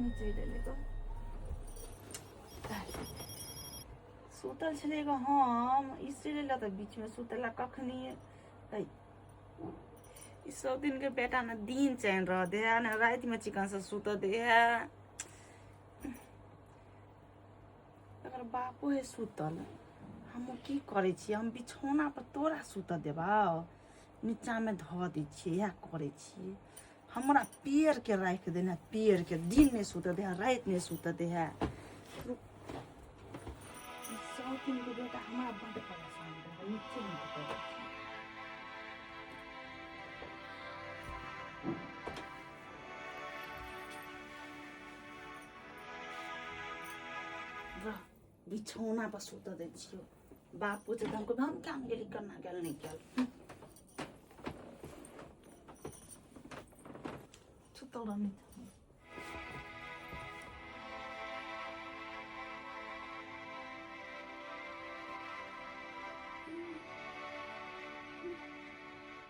नानी चलि एलै तऽ सुतल छलियै गऽ हम। ई चलि एलै तऽ बीचमे सुतेला कखनी। है ई सब दिनके बेटा ने दिन चैन रह दे है ने रातिमे चिकनसँ सुतऽ दे है। एकर बापो है सुतल। हम की करै छियै? हम बिछौना पर तोरा सुतऽ देबौ, नीचाँमे धऽ दै छियै। इएह करै छियै। हमरा पेड़के राखि देने, पेड़के दिन नहि सुतऽ दे है, राति नहि सुतऽ दे है। सब दिनके बेटा हमरा बड्ड परेशान करै, नीचे नहि करै छै। रह, बिछौना पर सुतऽ दै छियौ। बाप पूछे तऽ हम कहबै हम काम गेली, केना गेल नहि गेल। सुतल रह नीचा।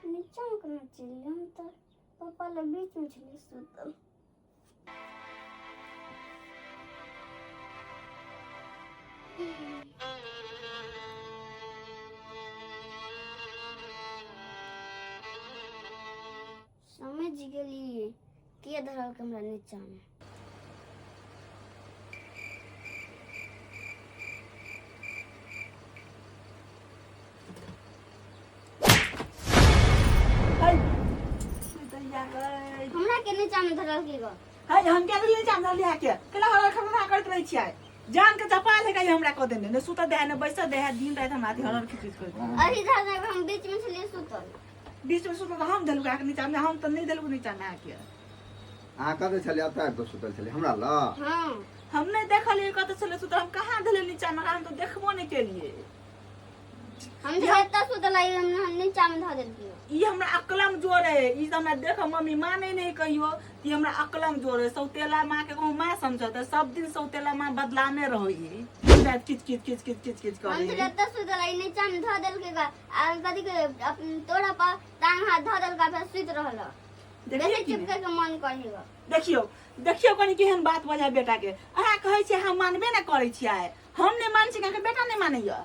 नीचामे केना चलि गेल? हम तऽ पप्पा लग बीचमे छलियै सुतल। समझ गेलियै के धरलकै हमरा नीचामे। है, दैया गै। हमरा के नीचामे धरलकै गो? है, हम क्या देलियै नीचा में लिया के? केना हरर खरर करैत रहै छियै? जान के जपा ले गई हमरा को देने, ने सुतऽ दे है ने बैसऽ दे है। दिन राति हमरा अथी हरर खिच कर। अही धरने हम बीच में छलियै सुतल। बीच में सुतल तऽ हम देलहुँ आके नीचा में? हम तऽ नहि देलहुँ नीचा में आके। अहाँ कतऽ छलियै? एतऽ आबि कऽ सुतल छलियै हमरा लग? हाँ। हम नहि देखलियै कतऽ छलै सुतल। हम कहाँ देलियै नीचा में? हम तऽ देखबो नहि केलियै। हम जे एतऽ सुतल रही, हम नीचा में धऽ देलकै। ई हमरा अकलम जोड़े है। ई तऽ हमरा देख मम्मी माने नहीं कहियो। ई हमरा अकलम जोड़े। सौतेला माँ के कहूँ माँ समझते? सब दिन सौतेला माँ बदलामे रही, दिन राति किच किच किच किच किच किच हम करे। जे एतऽ सुतल रही, नीचा में धऽ देलकै गा। आ कथी के तोरा पर टांग हाथ धऽ देलकै, फेर सुति रहल। देखिए बेसी कि चुप नहि? करके मन करेगा। देखियौ, देखियौ, कनि केहन बात बजाय बेटा के। अहाँ कहै छियै हम मानबे ने करै छियै। हम नहि मानै छी, अहाँके बेटा नहि मानैया।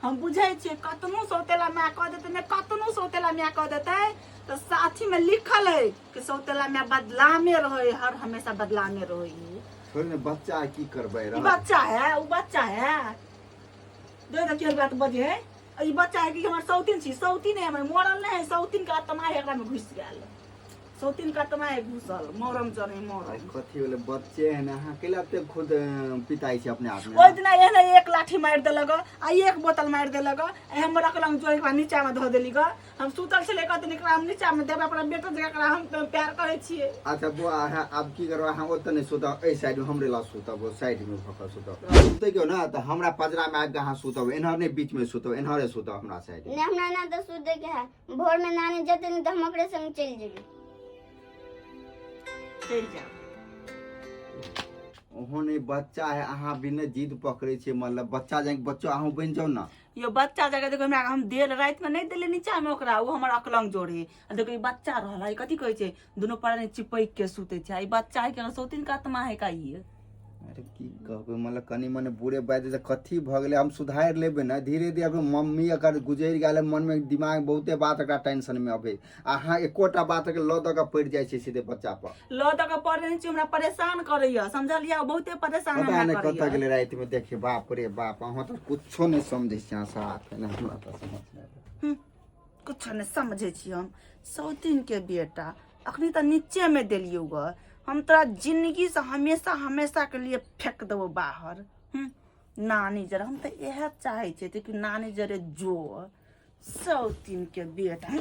हम बुझै छियै, कतनो सौतेला माय कह देतै ने, कतनो सौतेला माय कह देतै तऽ साथी में लिखल है कि सौतेला माय बदलामे रहै, हर हमेशा बदलामे रहै। छोड़ ने, बच्चा की करबै? ई बच्चा है, उ बच्चा है। दे दे केहन बात बजे है। ई बच्चा है कि हमर सौतीन छी? सौतीन है हमर, मरल नहीं है। सौतीन के आत्मा है एकरा में घुसि गेल। सौतीन के आत्मा है घुसल, मरम जने मरम। कथी भेलै? बच्चे है ने, अहाँ कैला एते खुद पिताइ छी अपने आप में? ओहि दिना एहने एक लाठी मारि देलक आ एक बोतल मारि देलक। आ हमर अकलंग जोड़ि के नीचा में धऽ देली ग। हम सुतल छलै, कहते एकरा हम नीचा में देबै। अपना बेटा जकाँ एकरा हम तऽ प्यार करै छियै। अच्छा बौआ, अहाँ आब की करबै? अहाँ ओतऽ नहि सुतब, एहि साइड में हमरे लग सुतब। ओ साइड में भऽ कऽ सुतब। सुतै के ने तऽ हमरा पजरा में आबि कऽ अहाँ सुतब। एन्हर नहि, बीच में सुतब, एन्हरे सुतब हमरा साइड में। नहि, हमरा ना तऽ सुतै के है। भोर में नानी जेतै ने तऽ हम ओकरे संग चलि जेबै। चलि जाउ। ओहो नहि, बच्चा है, अहाँ बिना जिद पकड़ै छियै। मतलब बच्चा जाके बच्चो अहूँ बनि जाउ ने। यो बच्चा जगह देखो, हमरा हम देल राति में नहीं देले नीचा में ओकरा, ओ हमर अकलंग जोड़े। आ देखो, ई बच्चा रहल है, कथी कहै छै, दुनू प्राणी चिपक के सुते छै। आ ई बच्चा है कि सौतीन के आत्मा है का ई? अरे की कहबै, मतलब कनि मने बुढ़े बाजि तऽ कथी भऽ गेलै? हम सुधारि लेबै ने धीरे धीरे। अगर मम्मी अगर गुजरि गेल है, मनमे दिमाग बहुते बात एकरा टेंशनमे अबै। अहाँ एकोटा बात के लऽ दऽ कऽ पड़ि जाइ छै सीधे बच्चा पर। लऽ दऽ के पड़े छै, हमरा परेशान करैया, समझलियै? बहुते परेशान पता हमरा नहि कतऽ करैया। गेलै रातिमे देखिए। बाप रे बाप, अहाँ तऽ कुछो नहि समझै छी अहाँ साफ ने, हमरा तऽ समझ नहि आबै। कुछो नहि समझै छी हम। सौतीन के बेटा, अखनी तऽ नीचे में देलियौ ग। हम तोरा जिंदगी से हमेशा हमेशा के लिए फेंक देबो बाहर। नानी जरे, हम तऽ इएह चाहै छियै कि नानी जरे जो, सौतीन के बेटा।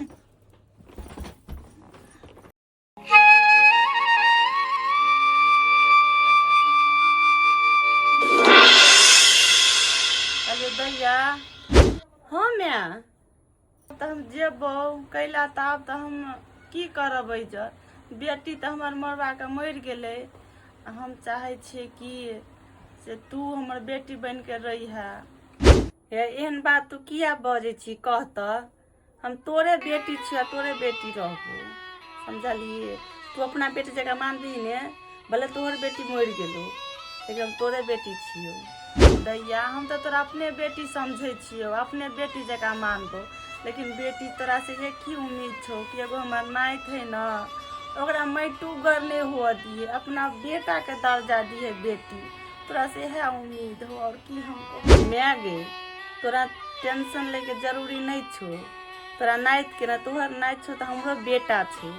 अरे दैया, हाँ माय, तऽ हम जेबौ कैला तऽ आब तऽ हम की करब? एहिजर बेटी तऽ हमर मरबाके मरि गेलै। आ हम चाहै छियै कि से तू हमर बेटी बनि कऽ रहिहे। हे, एहन बात तू किया बजै छी? कह तऽ, हम तोरे बेटी छियौ, तोरे बेटी रहबो, समझलियै? तू अपना बेटी जकाँ मानबही ने भले तोहर बेटी मरि गेलो, लेकिन हम तोरे बेटी छियौ। दैया, हम तऽ तोरा अपने बेटी समझै छियौ, अपने बेटी जकाँ मानबौ, लेकिन बेटी तोरा से एक ही उम्मीद छौ कि एगो हमर नाति है न, ओकरा माटिगर नहि हुअ दिहे, अपना बेटाके दर्जा दिहे। बेटी, तोरा से इएह उम्मीद हो, आओर की हम कहू। माय गे, तोरा टेंशन लैके जरूरी नहि छौ। तोरा नातिके ने, तोहर नाति छौ तऽ हमरो बेटा छै,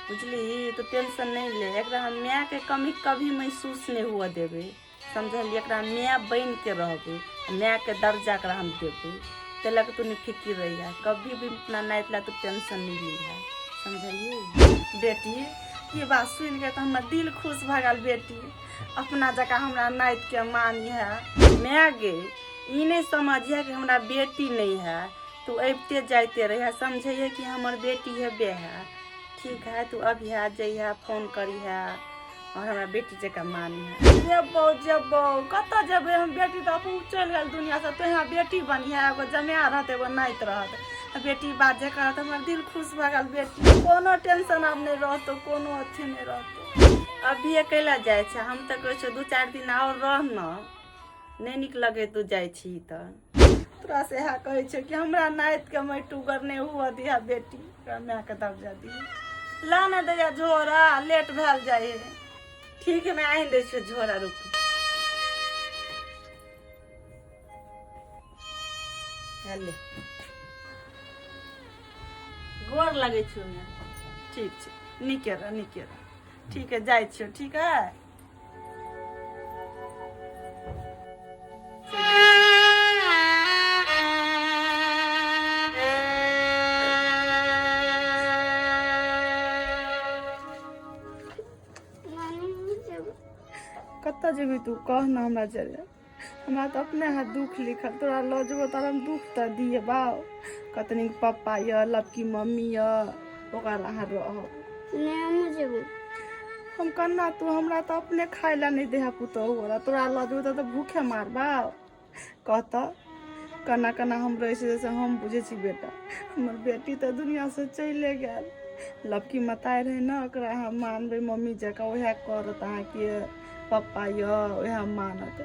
बुझलिही? तू टेंशन नहि ले। एकरा हम मायके कमी कभी महसूस नहि हुअ देबै, समझलियै? एकरा माय बनि के रहबै, मायके दर्जा एकरा हम देबै। ताहि लऽ कऽ तू निफिकिर रहिहे। कभी भी अपना नाति लए तू टेंशन नहि लिहे, समझलियै? बेटी, ई बात सुनि के तऽ हमर दिल खुश भऽ गेल। बेटी, अपना जकाँ हमरा नातिके मानिहे। माय गे, ई नहि समझिहे कि हमरा बेटी नहि है। तू अबिते जाइते रहिहे, समझिहे कि हमर बेटी हेबे है। ठीक है? तू अबिहे जइहे, फोन करिहे और हमरा बेटी जकाँ मानिहे। जेबौ, जेबौ, कतऽ जेबै हम? बेटी तऽ अपन चलि गेल दुनिआसँ। तो यहाँ बेटी बनिहे, एगो जमाए रहत, एगो नाति रहत। बेटी बात जे करत, हमर दिल खुश भऽ गेल। बेटी, कोनो टेंशन आब नहि रहतौ, कोनो अथी नहि रहतौ। अभिये कैला जाइ छै? हम तऽ कहै छियौ, 2-4 दिन आओर रह न। नहि नीक लगै तू जाइ छी तऽ। तोरा से इएह कहै छै कि हमरा नातिके माटि नहि हुअ दिहा। बेटी, ओकरा मायके दर्जा दिहे। ला ने दैया झोरा, लेट भेल जाइ है। ठीक है, मैं आनि दै छियौ झोरा, रुक। ले, गोर लगै छियौ माय। ठीक छै, नीके रह, नीके रह। ठीक है, जाइ छियौ। ठीक है। नानी, जेबै। कतऽ जेबही तू? कह ने हमरा जरे। हमरा तऽ अपने हाथ दुख लिखल। तोरा लऽ जेबो तोरा हम दुख तऽ दिए बाउ। कतनी पप्पा यऽ, लबकी मम्मी यऽ, ओकरा अहाँ रहब। नहि, हमहूँ जेबै। हम कन्ना तू? हमरा तऽ अपने खाय लए नहि दे है पुतोहु वाला, तोरा लऽ जेबो तऽ भूखे मारबा। कहतऽ केना केना हम रहै छी से हम बुझै छी। बेटा, हमर बेटी तऽ दुनिआसँ चलिए गेल। लबकी मताइ रहै ने, ओकरा अहाँ मानबै मम्मी जकाँ, उएह करत अहाँके। पप्पा यऽ, उएह मानत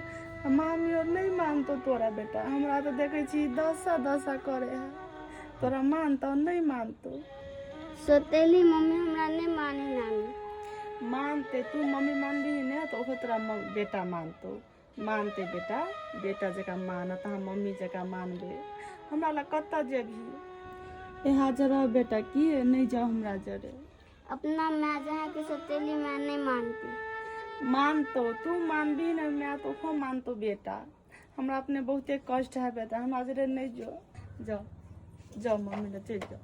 आ मामी आओर नहि मानतौ तोरा। बेटा, हमरा तऽ देखै छी दशा दशा करे है, तोरा मानतौ? नहि मानतौ। सौतेली मम्मी हमरा नहि माने नानी। मानते। तू मम्मी मानबही ने तऽ ओहो तोरा बेटा मानतौ। मानते बेटा, बेटा जकाँ मानत। अहाँ मम्मी जकाँ मानबै। हमरा लग कतऽ जेबही? यहाँ जरा बेटा, की नहि जाउ हमरा जरे। अपना माय जहाँ के सौतेली माय नहि मानती। मानतो। तू मानबी ने माय तऽ ओहो मानतो। बेटा, हमरा अपने बहुते कष्ट है। बेटा, हमरा जरे नहि जो। जाओ, जाओ, मम्मी लग चलि जाओ।